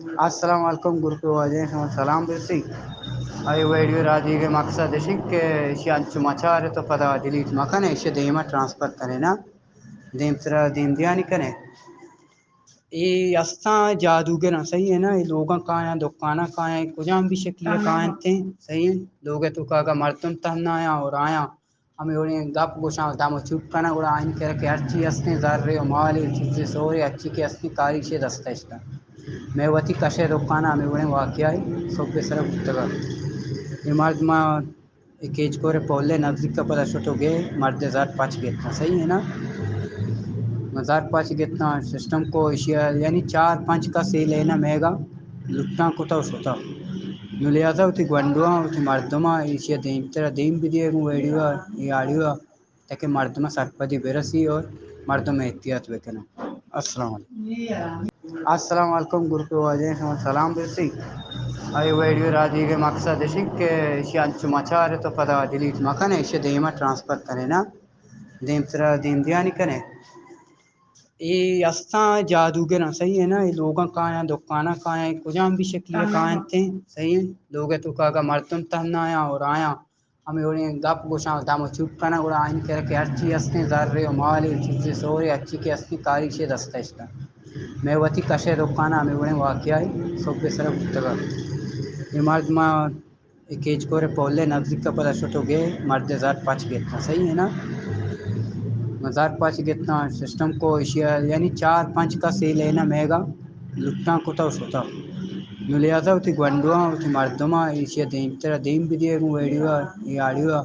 السلام علیکم گروپ واجہ، شما سلام برسی۔ اے ویڈیو را دیگے مقصد اش کہ ایشی انچو مچار تو پدا ڈیلیٹ مکنے، ایشی دیما ٹرانسفر کنے نا، دیم ترا دیم دیانی کنے۔ اے استاں جادوگر ہیں، صحیح ہے نا؟ اے لوگاں کایاں، دکاناں کایاں، کجام بھی شکلی کایاں تے، صحیح ہے؟ لوگ تو کا مردم تہنا آیا اور آیا ہمے وڑیں گپ گوشاں، دم و چوپ کناں، گڑا آئین کرا کہ ہرچی ہستیں، زرے و مالے، چیزے سورے، ہرچی کہ ہستیں، کاری شے دست اشتاں۔ میں وتی کشے دکانا ہمے وڑیں واقعہ صبح سر بوتگا۔ یہ مرد ما کیچ کورے پولے نزدیک کا پدا شتو گے، مرد زر پچ گتنا، صحیح ہے نا؟ ما زر پچ گتنا، سسٹم کو ایشیا، یعنی چار پنچ کس اے لینا میگا لٹاں کتا و شتا۔ نو لہذا وتی گونڈواں، وتی مردماں ایشی ء دیمتر ء دیم بدیئے گوں ویڈیو ء، اے آڈیو ء، تاکہ مردم ء سرپدی برسی اور مردم احتیاط بکنن۔ السلام علیکم۔ السلام علیکم گروپ واجہ، شما سلام برسی۔ اے ویڈیو را دیگے مقصد اش کہ ایشی انچو مچار تو پدا ڈیلیٹ مکنے، ایشی دیما ٹرانسفر کنے نا، دیمتر ء دیم دیانی کنے۔ اے استاں جادوگر ہیں، صحیح ہے نا؟ اے لوگاں کایاں، دکاناں کایاں، کجام بھی شکلی کایاں تے، صحیح ہے؟ لوگ تو کا اگا مردم تہنا آیا اور آیا ہمے وڑیں گپ گوشاں، دم و چوپ کناں، گڑا آئین کرا کہ ہرچی ہستیں، زرے و مالے، چیزے سورے، ہرچی کہ ہستیں، کاری شے دست اشتاں۔ میں وتی کشے دکانا ہمے وڑیں واقعہ صبح سر بوتگا۔ یہ مرد ما اے کیچ کورے پولے نزدیک کا پدا شتو گے، مرد زر پچ گتنا، صحیح ہے نا؟ ما زر پچ گتنا، سسٹم کو ایشیا، یعنی چار پنچ کس اے لینا میگا لٹاں کتا و شتا۔ نو لہذا وتی گونڈواں، وتی مردماں ایشیا دیمتر ء دیم بدیئے گوں ویڈیو ء، اے آڈیو ء،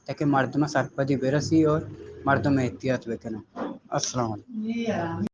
تاکہ مردم ء سرپدی برسی اور مردم احتیاط بکنن۔ السلام علیکم۔